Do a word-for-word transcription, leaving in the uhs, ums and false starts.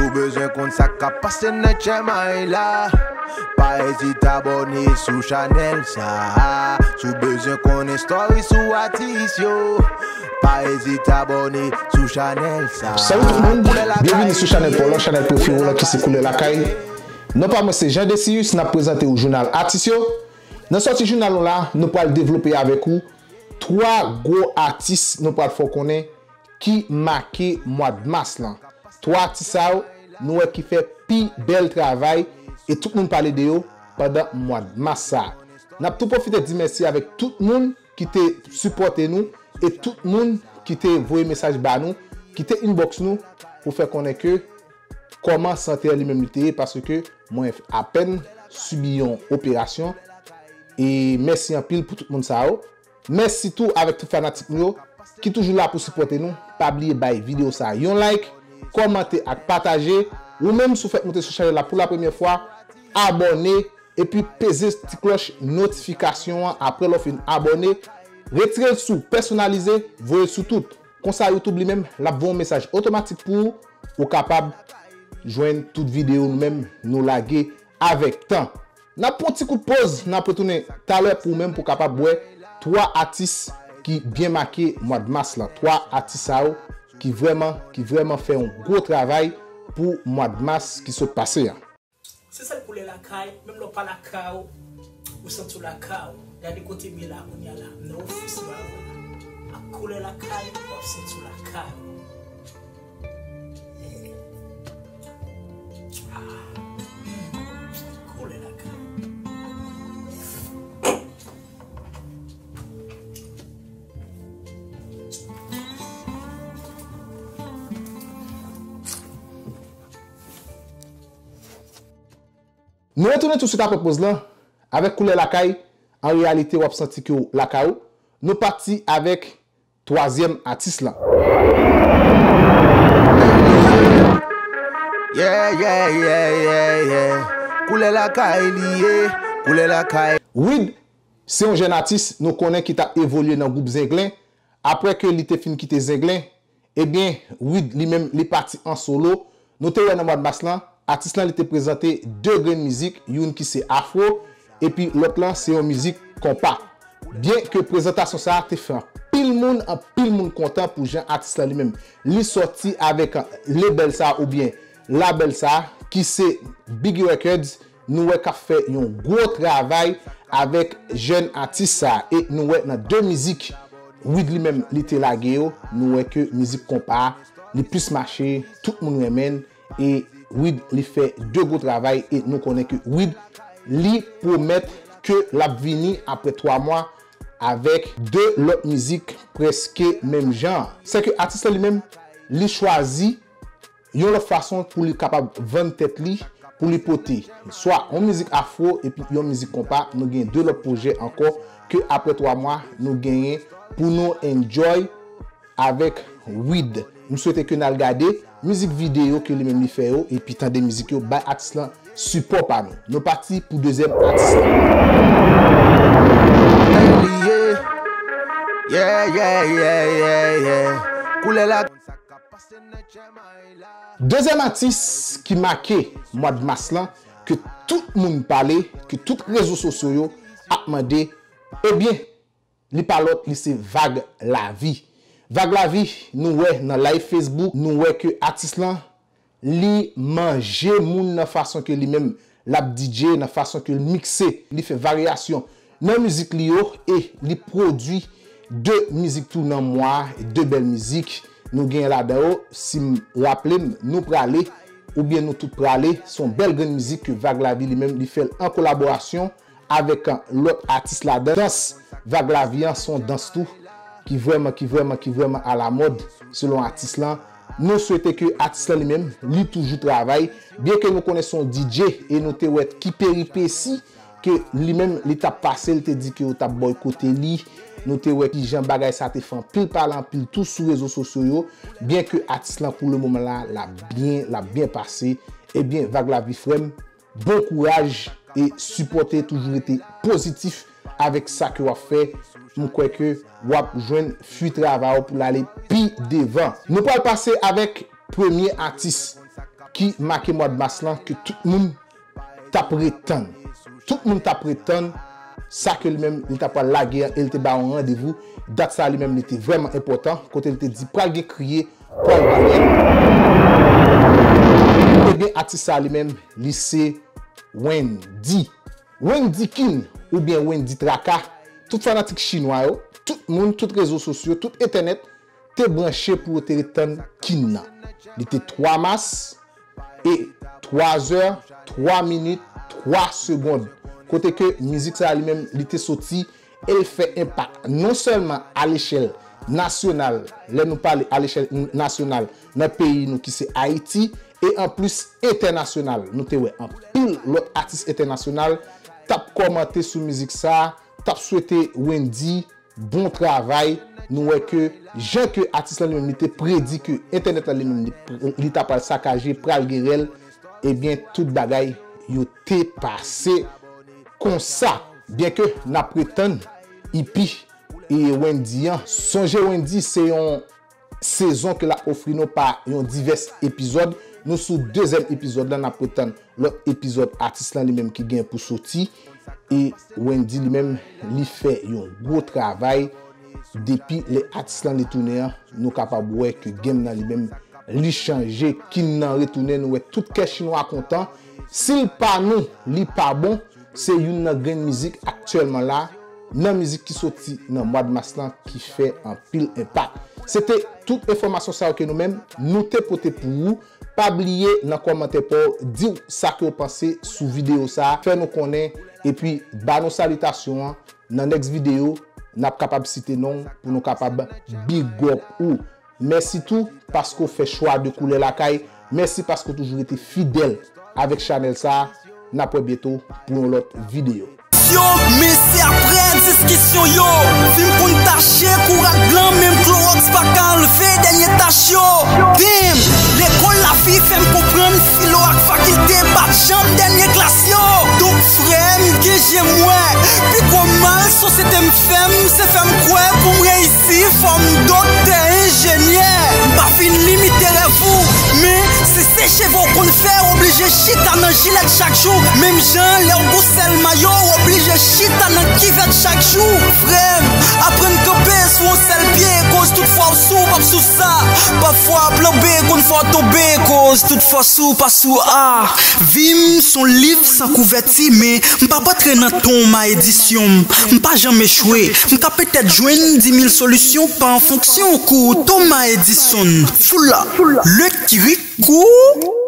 Ou bezwen konn sa k ap pase nan channel la, pa ezite abòne sou chanèl sa. Si w bezwen konnen story sou atis yo, pa ezite abòne sou chanèl sa. Salut tout moun, byenvini sou chanèl pa w lan, chanèl prefere w lan ki se Koulè Lakay. Non pa mwen se Jean Decius, n ap prezante w jounal atis yo. Nan sòti jounal nou la, nou pral devlope avèk ou twa gwo atis nou pral fè w konnen ki make mwa d mas lan. Twa atis sa yo, nou wè ki fè pi bèl travay e tout moun pale de yo pandan mwa d mas sa. N ap tou pwofite di mèsi avèk tout moun ki te sipòte nou e tout moun ki te voye mesaj ba nou, ki te inbox nou pou fè konnen ke kòman sante an li menm li te ye, paske mwen apèn sibi yon operasyon. E mèsi anpil pou tout moun sa yo. Mèsi tou avèk tout fanatik nou yo ki toujou la pou sipòte nou. Pa bliye bay videyo sa yon like, kòmante ak pataje. Ou menm si w fèk moute sou chanèl la pou la premyè fwa, abòne epi peze ti klòch notifikasyon an apre lè w fin abòne. Retire l sou pèsonalize, voye l sou tout. Konsa YouTube li menm, l ap voye yon mesaj otomatik pou ou, ou kapab jwenn tout videyo nou menm nou lage avèk tan. N ap pran ti kout poz, n ap retounen talè pou ou menm pou w kapab wè twa atis ki byen make mwa d mas lan. Twa atis sa yo ki vrèman, ki vrèman fè yon gwo travay pou mwa d mas ki sot pase an. Se sèl Koulè Lakay, menm lè w pa lakay ou, ou santi w lakay ou. Gade kote m ye la kounye a la, m nan ofis mwen la. Ak Koulè Lakay, w ap santi w lakay ou. Ah, hmm, Koulè Lakay. Nou retounen touswit apre poz lan avèk Koulè Lakay. An reyalite, w ap santi ke w lakay ou. Nou pati avèk twazyèm atis lan. Yeah, yeah, yeah, yeah, yeah. Koulè Lakay li ye, Koulè Lakay. Wid se yon jèn atis nou konnen ki t ap evolye nan gwoup Zenglen. Apre ke li te fin kite Zenglen, ebyen, Wid li menm li pati an solo. Nou te wè nan mwa d mas lan, atis lan li te prezante de grenn mizik, youn ki se afro, epi lòt lan se yon mizik konpa. Byen ke prezantasyon sa a te fè anpil moun, anpil moun kontan pou jan atis lan li menm li sòti avèk lebèl sa a oubyen labèl sa a ki se Biggie Records, nou wè k ap fè yon gwo travay avèk jèn atis sa a. E nou wè nan de mizik Wid li menm li te lage yo, nou wè ke mizik konpa a, li plis mache, tout moun renmen l, e Wid li fè de gwo travay, e nou konnen ke Wid li pwomèt ke l ap vini apre twa mwa avèk de lòt mizik prèske menm jan. Sèke atis lan li menm, li chwazi yon lòt fason pou li kapab vann tèt li, pou li pote swa yon mizik afro epi yon mizik konpa. Nou gen de lòt pwojè ankò ke apre twa mwa nou genyen pou nou enjoy avèk Wid. M swete ke n al gade mizik videyo ke li menm li fè yo epi tande mizik yo, bay atis lan sipò pa nou. Nou pati pou dezyèm atis lan. Yeah, yeah, yeah, yeah, yeah. Koulè la. Dezyèm atis ki make mwa d mas lan, ke tout moun pale, ke tout rezo sosyo yo ap mande, ebyen, li pa lòt, li se Vag Lavi. Vag Lavi, nou wè nan live Facebook, nou wè ke atis lan, li manje moun nan fason ke li menm l ap D J, nan fason ke l mikse, li fè varyasyon nan mizik li yo e li pwodui de mizik tou nan mwa a, de bèl mizik. Nou gen ladan yo, si m raple m, Nou Prale, oubyen Nou Tout Prale, se yon bèl grenn mizik ke Vag Lavi li menm li fè l an kolaborasyon avèk lòt atis ladan. Dans Vag Lavi an se yon dans tou ki vrèman, ki vrèman, ki vrèman alamòd selon atis lan. Nou swete ke atis lan li menm, li toujou travay. Byen ke nou konnen se yon D J e nou te wè ki peripesi ke li menm li t ap pase, li te di ke yo t ap bòykote li. Nou te wè kijan bagay sa te fè anpil pale, anpil tou sou rezo sosyo yo. Byen ke atis lan pou le moman la, l ap byen, l ap byen pase. Ebyen, Vag Lavi frè m, bon kouraj e sipòte, toujou rete pozitif avèk sa ke w ap fè. M kwè ke w ap jwenn fwi travay ou pou l ale pi devan. Nou pral pase avèk premye atis. ki make mwa mas lan ke tout moun t ap ret tann. Tout moun t ap ret tann sa ke li menm li ta pral lage an e li te ba yon randevou. Dat sa li menm li te vrèman enpòtan kote li te di pral gen kriye, pral gen rèl. Ebyen atis sa li menm li se Wendy. Wendy Kin oubyen Wendy Traka, tout fanatik chinwa yo, tout moun, tout rezo sosyo, tout entènèt te branche pou yo te ret tann Kin nan. Li te twa mas e twa zè, twa minit, twa segonn. Kote ke mizik sa li menm li te soti e l fè enpak non sèlman alechèl nasyonal, lè nou pale alechèl nasyonal nan peyi nou ki se Ayiti, e anplis entènasyonal. Nou te wè anpil lòt atis entènasyonal t ap kòmante sou mizik sa, t ap swete Wendy bon travay. Nou wè ke jan ke atis lan li menm li te predi ke entènèt lan li menm li, li ta pral sakaje, pral gen rèl, ebyen tout bagay yo te pase konsa. Byen ke n ap ret tann ipi e Wendy an. Sonje Wendy se yon sezon ke l ap ofri nou pa yon divès epizòd. Nou sou dezyèm epizòd la, n ap ret tann lòt epizòd atis lan li menm ki gen pou soti. E Wendy li menm li fè yon gwo travay. Depi lè atis lan li tounen an, nou kapab wè ke game nan li menm li chanje. Kin nan retounen, nou wè tout kè chinwa kontan. Si l pa nou, li pa bon. Se youn nan grenn mizik aktyèlman la, nan mizik ki soti nan mwa mas lan ki fè anpil enpak. Se te tout enfòmasyon sa yo ke nou menm nou te pote pou ou. Pa bliye nan kòmantè pa w, di w sa ke w panse sou videyo sa, fè nou konnen, epi ba nou salitasyon an. Nan next videyo, n ap kapab site non w pou nou kapab big up ou. Mèsi tou paske w fè chwa de koulè lakay. Mèsi paske w toujou rete fidèl avèk chanèl sa. N ap wè byento pou yon lòt videyo. Yo, men se aprè diskisyon yo, fi m konn tache kou rad blan, menm klowòks pa ka anlve dènye tach yo. Damn! Lekòl lavi fè m konprann filo ak fakilte pa t janm dènye klas yo. Donk, frè m, gen je m wè. Pi gwo mal sosyete m fè m, se fè m kwè pou m reyisi, fò m doktè, enjenyè. M pa fin limite rèv ou, men se seche vo w konn fè, w oblije chita nan jilèt chak jou. Menm jan lè w gon sèl mayo, w oblije chita nan kivèt chak jou. Frè m, aprann kanpe sou yon sèl pye, koz tout fwa w sou, w p ap sou sa. Pafwa w ap lanbe, konn fwa w tonbe, koz tout fwa sou, w pa sou a. Vi m s on liv san kouvèti, men m p ap antre nan tonm a edisyon m. M pa janm echwe. M ka petèt jwenn dimil solisyon pa an fonksyon kou Thomas Edison. Foula, le kirikou.